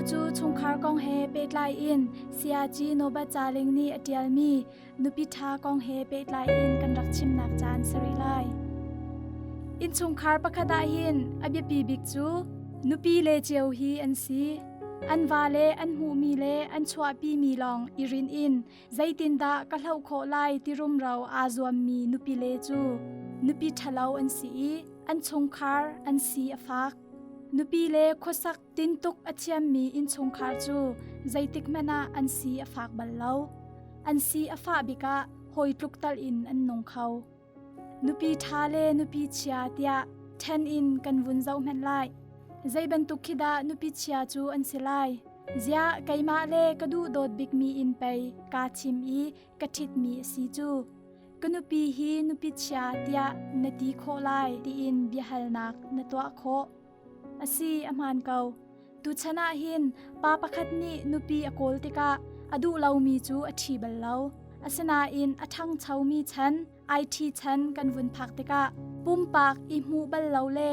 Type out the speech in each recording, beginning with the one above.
cu chungkhar kong he pehtlai in Sayaci Nobat Caling nih a ṭialmi nupi ṭha kong he pehtlai in kan rak chimnak caan si rih lai. Innchungkhar pakhat ah hin a biapi bik cu nupi le cio hi an si. An va le an hmuhmi le an chuahpimi lawng i rinh in zeitindah ka hloh khawh lai ti rumro aa zuammi nupi le cu nupi ṭhalo an si i an chungkhar an si a fak. Nupi le khuasak tintuk a thiammi innchungkhar cu zeitikhmanh ah an si a fak bal lo. An si a fah bik ah hawi tluk tal in an nung kho. Nupi ṭha le nupi chia tiah ṭhen in kan vun zoh hmanh lai. Zei bantuk khi dah nupi chia cu an si lai? Ziah keimah le ka duhdawt bikmi in pei kaa thim i ka ṭhitmi a si cu. Ka nupi hi nupi chia tiah na ti khawh lai tiin biahalnak na tuah khawh. A si, a hmaan ko. Tuchan ah hin pa pakhat nih nupi a kawl tikah a duh lomi cu a ṭhi bal lo. Asinain a ṭhangchomi chan, IT chan kan vun phak tikah pumpak i hmuh bal lo le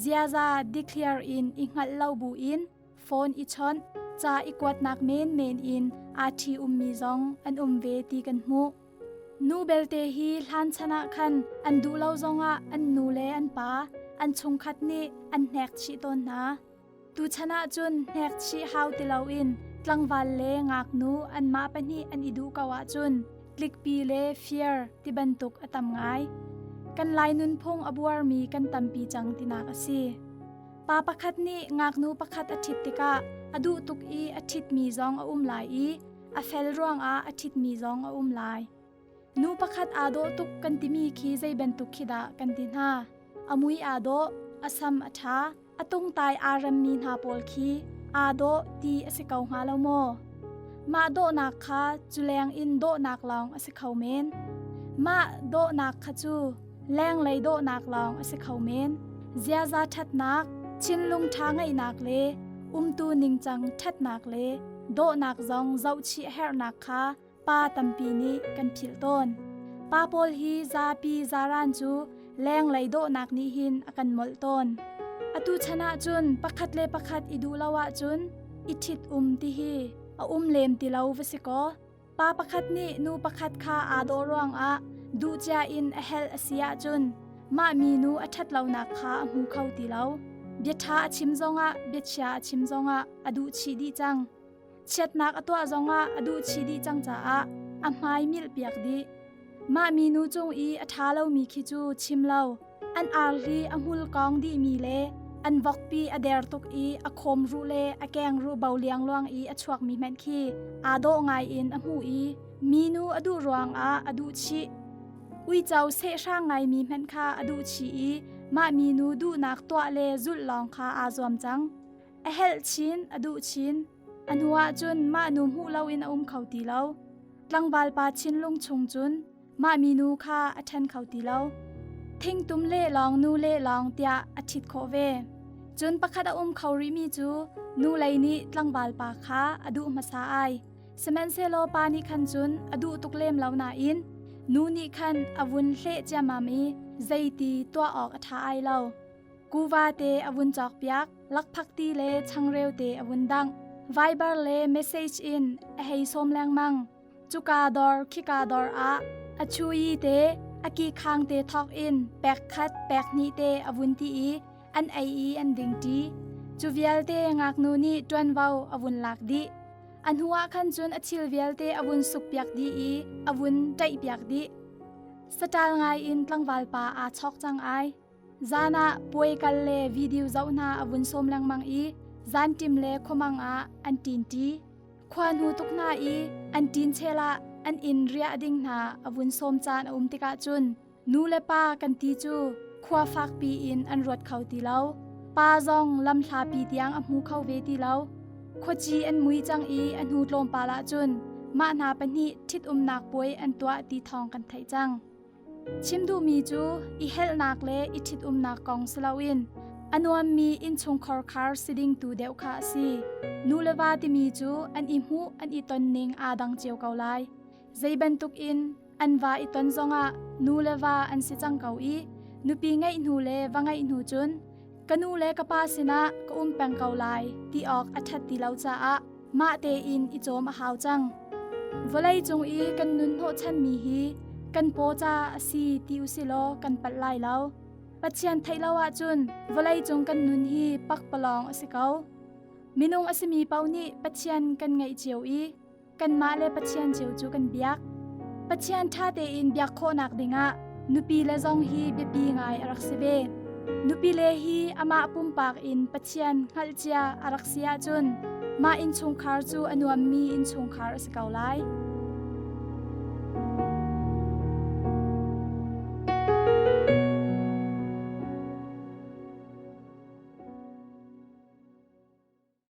ziaza declare in i hngalh lo buin phone i chawnh, ca i kuatnak menmen in aa ṭhi ummi zong an um ve ti kan hmuh. Nu belte hi hlan chan ah khan an duh lo zongah an nu le an pa, an chungkhat nih an hnek chih tawn hna. Tuchan ah cun hnek chih hau ti loin tlangval le ngaknu anmah pahnih an i duh ko ahcun tlikpi le fir ti bantuk a tam ngai. Kan Lai nunphung a buarmi kan tampi cang tinak a si. Pa pakhat nih ngaknu pakhat a ṭhit tikah a duh tuk i a ṭhitmi zong a um lai i a fel ruangah a ṭhitmi zong a um lai. Nu pakhat aa dawh tuk kan timi khi zei bantuk khi dah kan ti hna. A mui aa dawh, a sam a ṭha, a tungtai aa remmi hna pawl khi aa dawh ti a si ko hnga lo maw? Mah dawhnak kha culeng in dawhnak lawng a si kho men. Mah dawhnak kha cu lenglei dawhnak lawng a si kho men. Ziaza ṭhatnak, thinlung ṭha ngeihnak le umtu ningcang ṭhatnak le dawhnak zong zohchih a herhnak kha pa tampi nih kan philh tawn. Pa pawl hi zapi zaran cu lenglei dawhnak nih hin a kan molh tawn. Atu chan ah cun pakhat le pakhat i duh lo ahcun i ṭhit um ti hi a um lem ti lo va si kaw. Pa pakhat nih nu pakhat kha aa dawh ruangah duh cia in a helh a si ahcun mah minu a ṭhat lonak kha a hmu kho ti lo. Bia ṭha a chim zongah biachia a chim zongah a duh chih dih cang. Chiatnak a tuah zongah a duh chih dih cang caah a hmai milhpiak dih. Mah minu cung i a ṭha lomi khi cu chim lo, an arhli a hmul kawng dihmi le an vokpi a der tuk i a khawm ruh le a keng ruh bo liangluang i a chuakmi hmanh khi aa dawh ngai in a hmuh i minu a duh ruangah a duh chih. Uico sehhrang ngaimi hmanh kha a duh chih i mah minu duhnak tuah le zulh lawng kha aa zuam cang. A helh chin, a duh chin. A hnu ah cun mah nu hmuh loin a um kho ti lo. Tlangval pa thinlung chung cun mah minu kha a ṭhen kho ti lo. Thingtum lehlawng nu lehlawng tiah a ṭhit khawh ve. Cun pakhat a um kho rihmi cu nu lei nih tlangval pa kha a duh hmasa ai. Sihmanhsehlaw pa nih khan cun a duh tuk lem lo nain nu nih khan a vun hleh ciammam i zeiti tuah awk a ṭha ai lo. Kuva te a vun cawkpiak, lakphakti le changreu te a vun dangh. Viber le message in a hei sawm lengmang. Cuka dawr khika dawr ah a chui te a ki khang te thawk in pek khat pek hnih te a vun ti i an ei i an ding ṭi. Cu vialte ngaknu nih ṭuanvo a vun lak dih. A hnu ah khan cun a thil vialte a vun sukpiak dih i a vun ṭaihpiak dih. Saṭal ngai in tlangval pa aa chawk cang ai. Zan ah puai kal le video zoh hna a vun sawm lengmang i zanṭim le khuamang ah an ṭin ṭi. Khua hnu tuk hna i an ṭin chel ah an inn riah ding hna a vun sawm caan a um tikah cun nu le pa kan ti cu khua fakpi in an ruat kho ti lo. Pa zong lam hlapi tiang a hmu kho ve ti lo. Khuaci an mui cang i a hnu tlawmpal ah cun mah hna pahnih ṭhitumnak puai an tuah ti thawng kan theih cang. Chim duhmi cu i helhnak le i ṭhitumnak kong si loin a nuammi innchungkhar khar si ding tu deuh kha a si. Nu le va timi cu an i hmuh an i ton ning aa dang cio ko lai. Zei bantuk in an va i ton zongah nu le va an si cang ko i nupi ngeih hnu le va ngeih hnu cun Ka nu le ka pa sinah ka um peng ko lai ti awk a ṭhat ti lo caah mah tein i cawm a hau cang. Vawlei cung i kan nun hnawhchanmi hi kan paw ca a si ti usilaw kan palh lai lo. Pathian theih lo ahcun vawlei cung kan nun hi pakpalawng a si ko. Minung a simi paoh nih Pathian kan ngeih cio i kanmah le Pathian cio cu kan biak. Pathian ṭha tein biak khawhnak dingah nupi le zong hi biapi ngai a rak si ve. Nupi le hi amah pumpak in Pathian hngalhcia a rak si ahcun mah innchungkhar cu a nuammi innchungkhar a si ko lai.